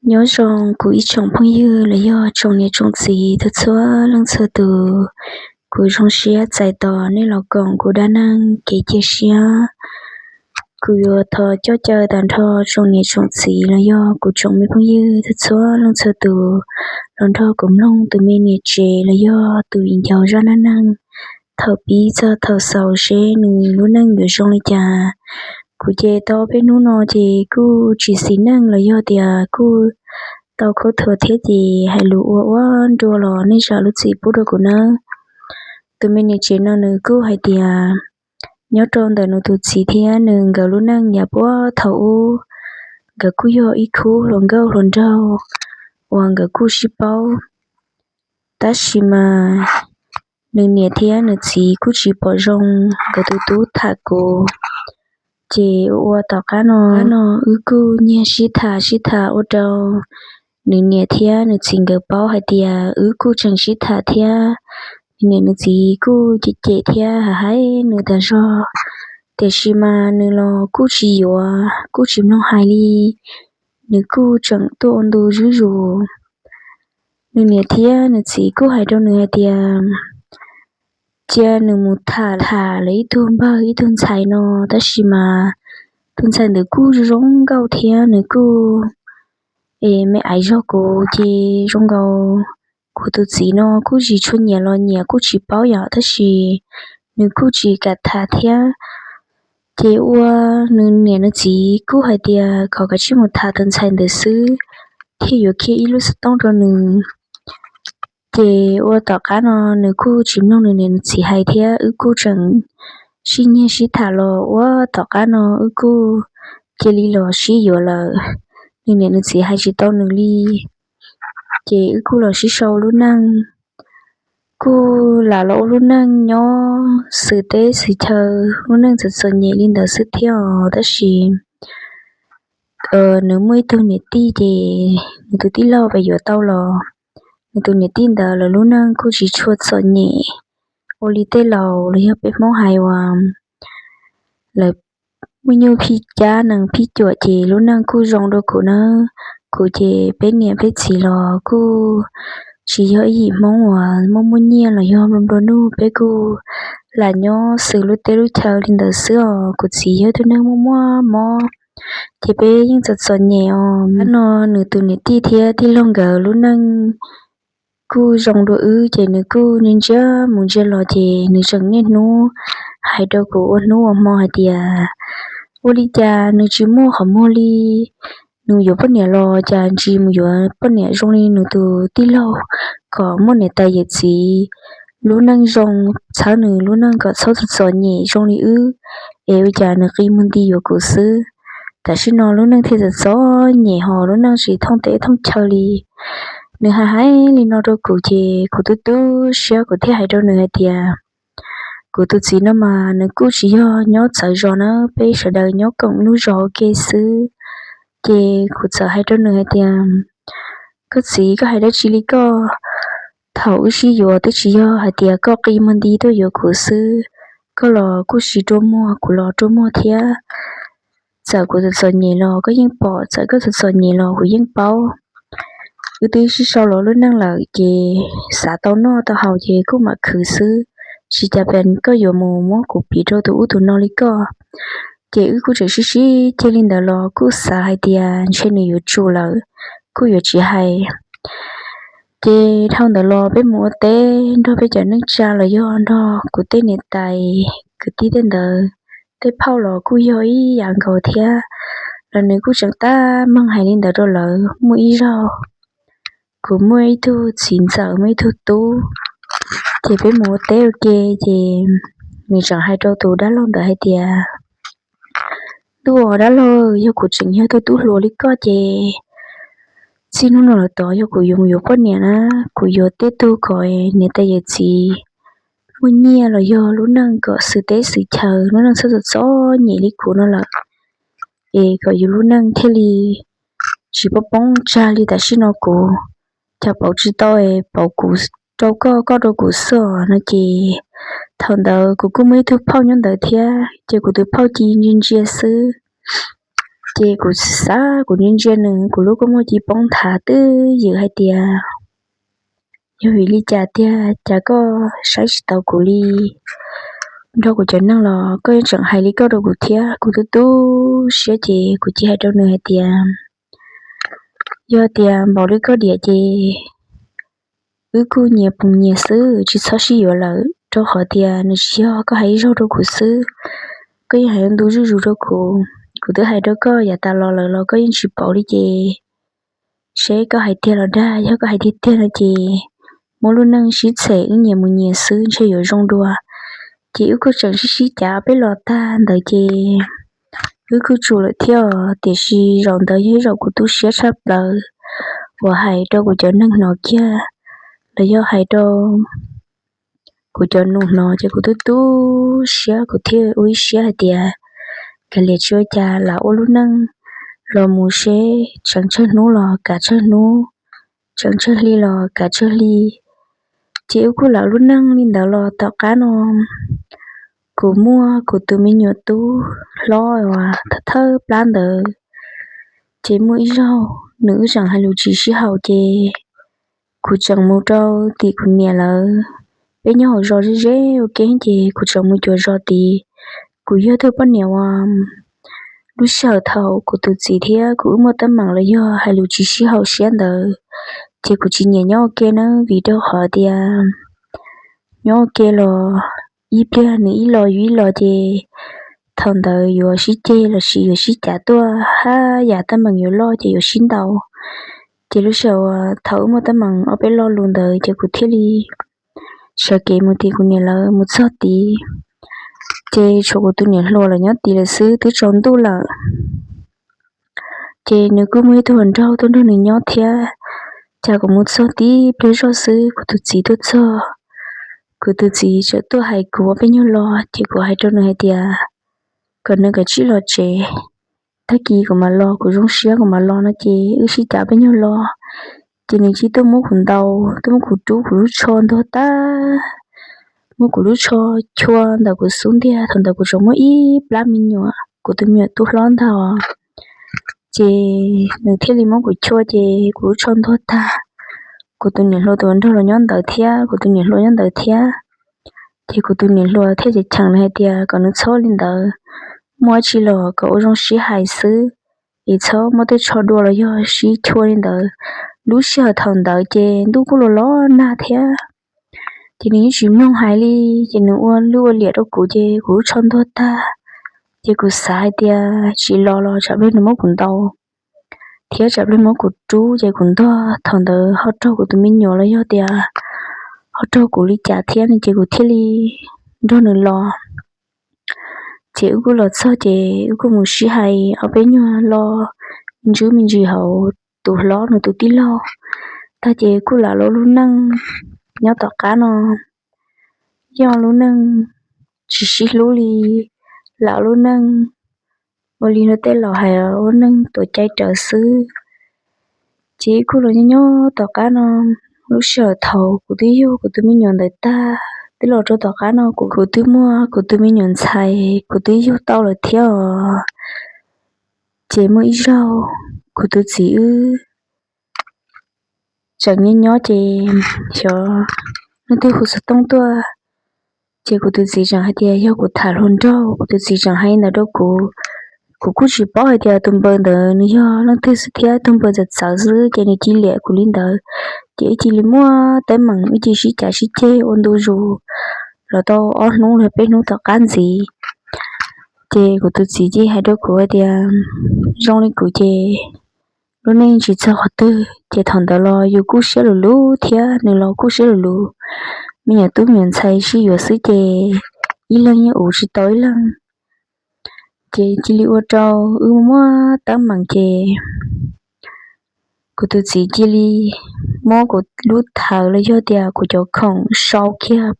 Nyob zoo kuv ib tsoom phooj ywg los yog tsoom niam tsoom txiv txhua leej txhua tus, kuv zoo siab txais tos nej los koom kuv dab neeg kev cia siab. Kuv yuav thov coj caw tag nrho tsoom niam tsoom txiv los yog kuv tsoom me phooj ywg txhua leej txhua tus los nrog kuv mloog tus me niam tsev los yog tus viv ncaus zaj dab neeg thaum pib txog thaum xaus seb nws lub neej yuav zoo li cas. Kuv ces tau peb hnub no ces kuj tsis xis neej los yog tias kuj tau khaub thuas thiab ces hais lus ua ua nrua los nej zam lub txim pub rau kuv nawb. Tus me niam tsev no nws kuj hais tias nyob rau ntawm nws tus txiv thiab nws nkawd lub neej yav puag thaum ub, nkawd kuj yog ib khub hluas nkauj hluas nraug uas nkawd kuj sib paub. Tab sis mas nws niam thiab nws txiv kuj tsis pom zoo nkawd tus tub tham kuv. Ces ua ua tom qab no, no wb kuj nyiag sib tham sib tham ua rau nws niam thiab nws txiv nkawd paub hais tias wb kuj tseem sib tham thiab. Nws niam nws txiv kuj cem cem thiab hais hais nws tas zog, tiam sis mas nws los kuj tsis yuav, kuj tsis mloog hais li. Nws kuj tseem tuaj ua ntu zuj zus. Nws niam thiab nws txiv kuj hais rau nws hais tias cia nws mus tham tham lawv ib tug npawg ib tug ntxhais no, tab sis mas tus ntxhais ntawd kuj zoo nkauj thiab nws kuj es me aiv zog kuv ces zoo nkaus kuv tus txiv no kuj tsis tshua nyiam los nyiam kuj tsis paub yom, tab sis nws kuj tsis kam tham thiab. Ces ua nws niam nws txiv kuj hais tias kom kav tsij mus tham tus ntxhais ntawd xwb, thiaj yuav kiag ib lub xov tooj rau nws. Ces ua tom qab no nws kuj tsis mloog nws niam nws txiv hais thiab wb kuj tseem sib nyiag sib tham los ua tom qab no wb kuj cia li los sib yuav lawm. Nws niam nws txiv hais tsis tau nws li, ces wb kuj los sib sau lub neej, kuj lam los ua lub neej nyob xwm teb xwm chaw, lub neej txom txom nyem li ntawd xwb thiab os. Tab sis nws muaj ib tug niam tij ces nws tus tij laug pes yuav tau los, nws tus niam tij ntawd lawv lub neej kuj tsis tshua txom nyem ua li tej laus los yog peb Hmoob hais uas lawv muaj nyuj phij cab nees phij cuam ces lub neej kuj zoo rau kuv nawb. Kuv ces peb niam peb txiv los kuj tsis yog ib yim Hmoob uas muaj muaj nyiaj los yog nplua nplua nuj, peb kuj lam nyob xws lub teb lub chaw li ntawd xwb os. Kuv txiv yog tug neeg muaj muaj mob, ces peb yeej txom txom nyem os. Qab no nws tus niam tij thiab tij laug nkawd lub neej kuj zoo dua wb, ces nws kuj ntsia mus ntsia los ces nws tseem niaj hnub hais rau kuv ua hnub ua hmo hais tias ua li cas nws tsis muaj qhov muag li, nws yuav poj niam los cas tsis mus yuav poj niam zoo li nws tus tij laug, kom muaj niam tais yawm txiv lub neej zoo, txhawb nws lub neej kom txhob txom txom nyem zoo li wb, es ua cas nws qi muag nti yuav kuv xwb. Tam sim no lub neej thiaj txom txom nyem ho lub neej tsis thooj teb thooj chaw li. Nws hais hais li no rau kuv ces kuv tu tu siab, kuv thiaj hais rau nws hais tias kuv tus txiv no mas nws kuj tsis yog nyob txawv zos na, peb sawv daws nyob koom lub zos ua ke xwb. Ces kuv txawm hais rau nws hais tias koj txiv, koj hais dab tsi li koj? Thaum wb sib yuav twb tsis yog hais tias koj qi muag nti tuaj yuav kuv xwb, koj los kuj tsis rua muag, kuv los rua muag thiab. Txawm kuv txom txom nyem los koj yeej pom, txawm koj txom txom nyem los kuv yeej paub. Wb twb sib sau los lub neej lawm ces xav tau noj tau haus ces kuj mam khwv xwb, tsis cas pes koj yuav mus muab kuv piv rau tus ub tus no li koj. Ces wb kuj tseem sib sib ceg li ntawd los kuj xav hais tias ntshe nws yuav tsum lawm, kuj yuav tsis hais. Ces dhau ntawd los peb mus ua teb nrog peb cov neej tsa los yog nrog kuv tej niam tais kwv tij tej ntawd, tej phauj los kuj yog ib yam nkaus thiab, los nws kuj tseem tab meeg hais li ntawd rau lawv. Muaj ib zaug kuv muaj ib tug txiv ntxawm muaj ib tug tub, ces peb mus ua teb ua ke, ces nws tseem hais rau tus dab laug ntawd hais tias ntuj aw dab laug, yog kuv tseem yog tus tub hluas li koj ces txij hnub no lawm tod yog kuv yuav mus yuav poj niam na, kuv yuav tej tug kom niam tais yawm txiv muaj nyiaj los yog lub neej kom xwm teb xwm chaw, lub neej txhob txom txom nyem li kuv no lawm, es kom yus lub neej thiaj li tsis poob poob tsag li tam sim no kuv. Cas pauv tsis tau es pauv kuv rau koj, koj rau kuv xwb os no ces thaum ntawd kuv kuj muaj ib tug phauj nyob ntawd thiab ces kuv tus phauj cia li ntsia ntsia xwb. Ces kuv xav xav, kuv ntsia ntsia nws, kuv lub kua muag ci poob nthav twb ywm hais tias, yog vim li cas tiag cas koj saib tsis taus kuv li? Nrog kuv cov neeg los koj yeej tseem hais li koj rau kuv thiab. Kuv tu tu siab ces kuv cia hais rau nws hais tias, yog tias npaum li koj diam ces wb kuj nyias pus nyias xwb, tsis txhob sib yuav lawm, rau qhov tias nws tsis yog koj hais ib zaug rau kuv xwb, koj yeej hais ntu zuj zus rau kuv. Kuv twb hais rau koj yav tas los lawm los koj yeej tsis pauv li ces, seb koj hais tiag los dag. Yog koj hais tiag tiag no ces muab lub neej sib txhem wb nyias mus nyias xwb ntshe yuav zoo dua. Ces wb kuj tseem sib sib cav peb los tag ntawd ces wb kuj tsum lawm thiab. Tiam sis zaum ntawd yog ib zaum kuv tu siab tshaj plaws uas hais rau kuv cov neeg hnov kiag los yog hais rau kuv cov nus hnov ces kuv tu tu siab, kuv thiaj ua ib siab hais tias, kav liam tsis ua cas, lam ua lub neej los mus seb, tseem tsawg hnub los kav tsawg hnub, tseem tsawg hli los kav tsawg hli. Ces wb kuj lam lub neej li ntawd los tom qab no kuv muaj kuv tus me nyuam tub hlob uas thawj thawj plab ntawd. Ces muaj ib zaug nws wb tseem hais lus tsis sib haum ces kuv tseem mus rau tim kuv niam lawv, peb nyob hauv zos ze ze ua ke ces kuv tseem mus cuag zos tid. Kuv yog tus poj niam uas lub sij hawm thaum kuv tus txiv thiab kuv wb muaj teeb meem los yog hais lus tsis sib haum siab ntawd, ces kuv tsis nyiam nyob ua ke na, vim rau qhov tias nyob ua ke los ib pliag nws ib los yus ib los ces thaum ntawd yuav sib ceg los sis yuav sib cav tuaj hab yam teeb meem yuav loj ces yuav sib ntaus. Ces lub sij hawm thaum wb muaj teeb meem ob peb lo lus ntawd ces kuv thiaj li sawv kev mus tim kuv niam lawv. Mus txog tid ces tshuav kuv tus niam hluas lawv nyob tid lawm xwb, twb tsaus ntuj lawm. Ces nws kuj muaj ib tug hluas nraug tuaj nrog nws nyob thiab. Ces kuv mus txog tib pliag zoj xwb kuv tus txiv tuaj txog. Kuv tus txiv txawm tuaj hais kuv ob peb nyuag lo, ces kuv hais rau nws hais tias kom nws kav tsij los tsev, tag kis kuv mam los, kuv zoo siab kuv mam los no ces wb sib cav ob peb nyuag lo. Ces nws cia tuaj muab kuv ntaus, tuaj muab kuv rub kuv lub tsho ntuag tag, muab kuv lub tsho chua ntawm kuv xub ntiag. Thaum ntawd kuv tseem muaj ib plab me nyuam, kuv tus me nyuam tub hlob ntag. Ces nws thiaj li muab kuv chua ces kuv lub tsho ntuag tag. Kuv tus niam hluas tus nrog los nyob ntawd thiab, kuv tus niam hluas nyob ntawd thiab. Ces kuv tus niam hluas thiaj cheem nws hais tias kom nws txhob li ntawd, muaj dab tsi los kom ua zoo sib hais xwb, es txhob muab tej tsho dua los yog sib chua li ntawd. Lub sij hawm thaum ntawd ces ntuj kuj los los nag thiab. Ces nws yeej tsis mloog hais li, ces nws ua lwj ua liam rau kuv ces kuv lub tsho ntuag tag. Ces kuv xav hais tias tsis los los tsam pliag nws muab kuv ntaus thiab tsam pliag muab kuv rub ces kuv ntuag. Thaum ntawd ho raug kuv tus me nyuam los yog tias ho raug kuv li cas thiab no ces kuv thiaj li nrog nws los. Ces wb kuj los txog ces wb kuj mus sib hais ob peb nyuag lo ntswb me ntsis hauv tus hlob nws tus tij laug tag ces kuj lam los lub neej nyob tom qab no, yog lub neej tsis sib hlub li, lam lub neej ua li luag tej laus hais, ua neej tuam cai raws xwb. Ces kuj los nyob nyob tom qab no, lub sij hawm thaum kuv twb yug kuv tus me nyuam ntawd tag twb los rau tom qab no kuv kuv twb muaj kuv tus me nyuam ntxhais kuv twb yug tau lawm thiab os. Ces muaj ib zaug kuv tus txiv wb tseem nyob nyob ces xyov leej twg hu xov tooj tuaj. Ces kuv tus txiv tseem hais tias yog kuv tham hluas nraug, kuv tus txiv tseem hais ntawd rau kuv. Kuv kuj tsis paub hais tias tus npawg ntawd nws yog leej twg xwb thiab, tus npawg txawv txawv xwb ces nws cia li liam kuv li ntawd. Ces wb cia li muaj teeb meem, wb cia li sib cav sib ceg ua ntu zus los tau ob hnub los peb hnub tom qab ntxiv. Ces kuv tus txiv cia li hais rau kuv hais tias zoo li kuv ces lub neej tsis txog qhov twg. Ces thaum ntawd los yus kuj siab lug lug thiab nws los kuj siab lug lug, me nyuam tub me nyuam ntxhais sib yuav xwb ces ib leeg yeej ua tsis tau ib leeg. Ces cia li ua rau wb muaj teeb meem ces kuv tus txiv cia li muab kuv lub thawv los yog tias kuv cov khoom sau kiag.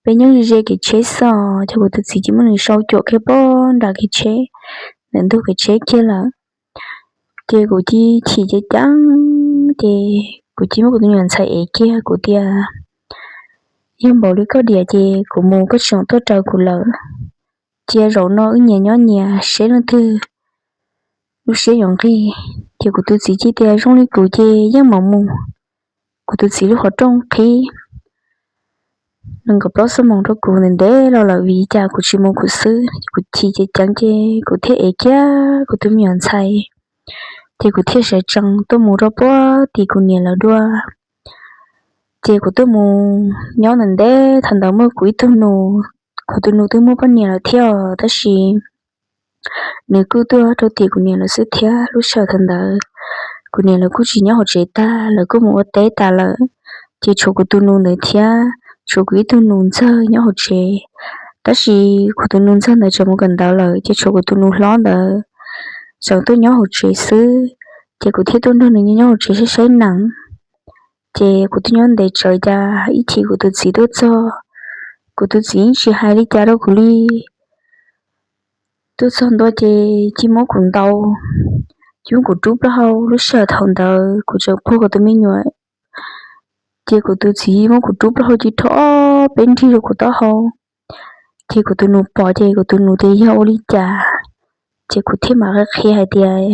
Peb nyob ze ze kev tsheb xwb os, ces kuv tus txiv cia li muab nws sau cuam kiag pem nram kev tsheb, ntawm ntug kev tsheb kiag lawm. Ces kuv cia li chim ceev ceev, ces kuv cia li muab kuv tus me nyuam ntxhais ev kiag, kuv tias yog npaum li koj diam ces kuv mus, koj tsis txhob tuaj raws kuv lawm. Cia zaum no wb nyias nyob nyias, seb leej twg lub siab yuav nqig. Ces kuv tus txiv cia tias zoo li kuv ces yeej mam mus. Kuv tus txiv lub qhov rooj qhib nees nkaum plaub xuab moos rau kuv ntev ntev los lawm vim cas kuv tsis mus kuv xwb. Kuv chim ceev ceev ces kuv thiaj ev kiag kuv tus me nyuam ntxhais, ces kuv thiaj sawv tsees tuaj mus rau puag tim kuv niam lawv dua. Ces kuv tuaj mus nyob ntev ntev, thaum ntawd muaj kuv ib tug nus, kuv tus nus twb muaj poj niam lawm thiab os, tab sis nws kuj tuaj rau tim kuv niam lawv xwb thiab. Lub sij hawm thaum ntawd kuv niam lawv kuj tsis nyob hauv tsev tag, lawv kuj mus ua teb tas lawm, ces tshuav kuv tus nus ntawd thiab tshuav kuv ib tug nus ntxawg nyob hauv tsev. Tab sis kuv tus nus ntxawg ntawd tseem mus kawm ntawv lawm, ces tshuav kuv tus nus hlob ntawd tseem tuaj nyob hauv tsev xwb. Ces kuv thiaj tuaj nrog nws nyob hauv tsev saib saib nees. Ces kuv twb nyob ntev tsawv cas ib chim kuv tus txiv tuaj txog, kuv tus txiv yeej tsis hais li cas rau kuv li. Tuaj txog ntua ces cia muab kuv ntaus, cia muab kuv rub plaub hau. Lub sij hawm thaum ntawd kuv tseem puag kuv tus me nyuam, ces kuv tus txiv muab kuv rub plaub hau cia rho ob peb nrig rau kuv taub hau. Ces kuv tus nus pom ces kuv tus nus tias yog ua li cas, ces kuv thiaj mam qhia hais tias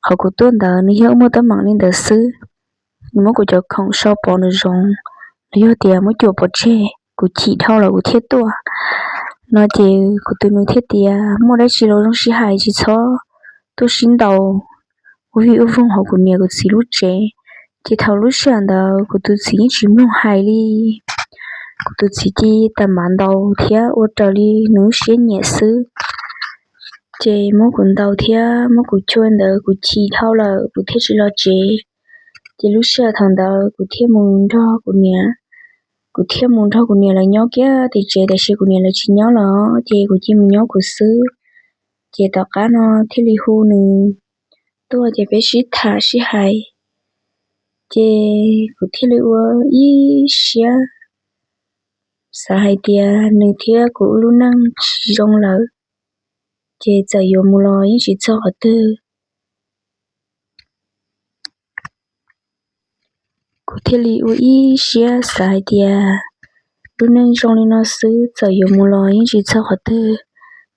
qhov kuv tuaj ntawd nws yog muaj teeb meem li ntawd xwb. Nws muab kuv cov khoom so pov nraum zoov, los yog tias muab cuam pov tseg, kuv chim dhau lawm kuv thiaj tuaj no. Ces kuv tus nus thiaj tias muaj dab tsi los zoo sib hais, tsis txhob tuaj sib ntaus ua vij ua voog hauv kuv niam kuv txiv lub tsev. Ces thaum lub sij hawm ntawd kuv tus txiv yeej tsis mloog hais li. Kuv tus txiv cia li tas mav ntaus thiab ua raws li nws lub siab nyiam xwb. Ces muab kuv ntaus thiab muab kuv chua ntawd kuv chim dhau lawm kuv thiaj tsis los tsev. Ces lub sij hawm thaum ntawd kuv thiaj mus nrog kuv niam, kuv thiaj mus nrog kuv niam lawv nyob kiag tim tsev, tiam sis kuv niam lawv tsis nyob lawm ces kuv cia mus nyob kuv xwb. Ces tom qab no thiaj li hu nws tuaj ces peb sib tham sib hais. Ces kuv thiaj li ua ib siab xav hais tias nws thiab kuv lub neej tsis zoo lawm, ces txawm yuav mus los yeej tsis txog qhov twg. Kuv thiaj li ua ib siab xav hais tias lub neej zoo li no xwb txawm yuav mus los yeej tsis txog qhov twg.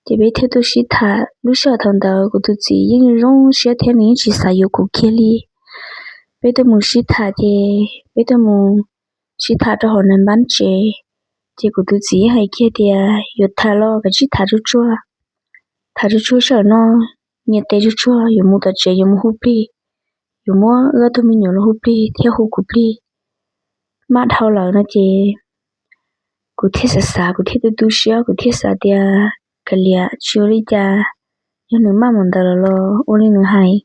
Ces peb thiaj tuaj sib tham. Lub sij hawm thaum ntawd kuv tus txiv yeej zoo siab thiab nws yeej tsis xav yuav kuv kiag li. Peb tuaj mus sib tham ces peb tuaj mus sib tham rau hauv naj npab tsev. Ces kuv tus txiv yeej hais kiag tias yuav tham los kav tsij tham tsuag tsuag, tham tsuag tsuag sij hawm no nyias tes tsuag tsuag, yuav mus tom tsev yuav mus hu plig, yuav muab wb ob tug me nyuam los hu plig thiab hu kuv plig. Maj dhau lawm no ces kuv thiaj xav xav, kuv thiaj tu tu siab, kuv thiaj xav tias kav liam, tsis ua li cas, yog nws maj mus ntawd lawm los ua li nws hais.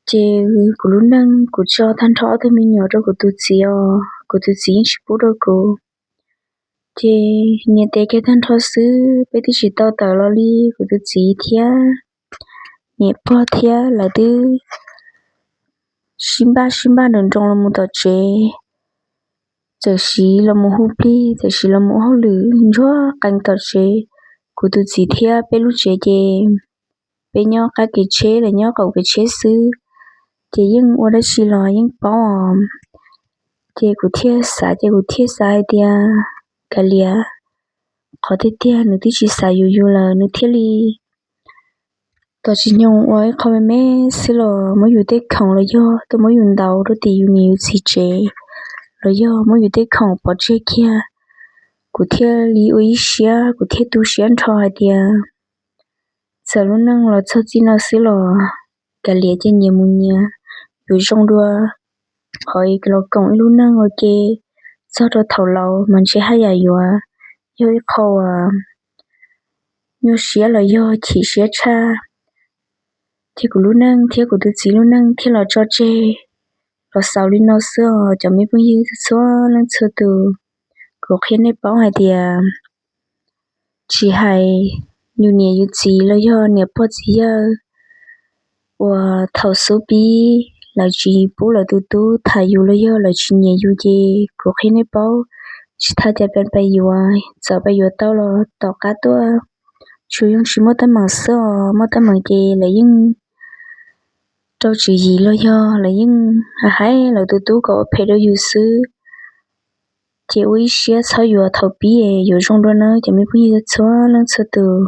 Ces kuv lub neej kuv tso tag nrho ob tug me nyuam rau kuv tus txiv os, kuv tus txiv yeej tsis pub rau kuv. Ces nyias tes kiag tag nrho xwb, peb twb tsis tau tawm los li, kuv tus txiv thiab niam pog thiab lawv twb sib npaj sib npaj nroos nroos los mus tom tsev, txawm siv los mus hu plig, txawm siv los mus ua hauj lwm ntsuag qees tom tsev. Kuv tus txiv thiab peb lub tsev ces peb nyob qab kev tsheb los nyob qaum kev tsheb xwb, ces yeej ua dab tsi los yeej paub os. Ces kuv thiaj xav, ces kuv thiaj xav hais tias kav liam, qhov tiag tiag nws twb tsis xav yuav yus lawm nws thiaj li tos tsis nyoog ua ib qho me me xwb los muab yus tej khoom los yog tuaj muab yus ntaus rau tim yus niam yus txiv tsev, los yog muab yus tej khoom pov tseg kiag. Kuv thiaj li ua ib siab, kuv thiaj tu siab nrho hais tias txawm lub neej los txog txij no xwb los kav liam, ces nyias mus nyias, yuav zoo dua qhov los koom ib lub neej ua ke txog rau thaum laus mas ntshe haj yam yuav yog ib qho uas nyuaj siab los yog chim siab tshaj. Ces kuv lub neej thiab kuv tus txiv lub neej thiaj los tso tseg los xaus li no xwb os cov me phooj ywg txhua leej txhua tus. Kuv qhia nej paub hais tias tsis hais yus niam yus txiv los yog niam pog txiv yawg uas thaum xub pib lawv tsis pub lawv tus tub tham yus los yog lawv tsis nyiam yus ces kuv qhia nej paub, tsis tas cas peb pab yuav, txawm pab yuav tau los tom qab tuaj tsuas yog tsis muaj teeb meem xwb os, muaj teeb meem ces lawv yeej rau tswv yim los yog lawv yeej hais lawv tus tub kom ua phem rau yus xwb. Ces ua ib siab txhob yuav thaum pib, yuav zoo dua nawb cov me phooj ywg txhua leej txhua tus.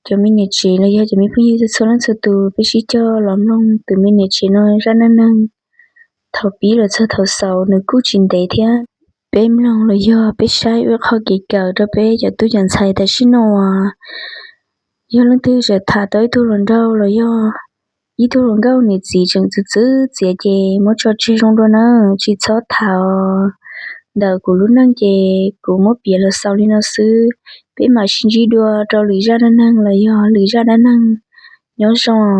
cov me niam tsev los yog cov me phooj ywg txhua leej txhua tus, peb sib coj los mloog tus me niam tsev no zaj neej neeg thaum pib los txog thaum xaus, nws kuj tsis ntev thiab. Peb mloog los yog peb saib ua qhov kev kawm rau peb cov tub cov ntxhais tam sim no uas yog leej twg tseem tham tau ib tug hluas nraug los yog ib tug hluas nkauj niam txiv tseem txwv txwv txiav ces muab tso tseg zoo dua na, tsis txhob tham os. Ntawm kuv lub neej ces kuv muab piav los xaus li no xwb. Peb mam sib ntsib dua rau lwm zaj neej neeg los yog lwm zaj dab neeg. Nyob zoo.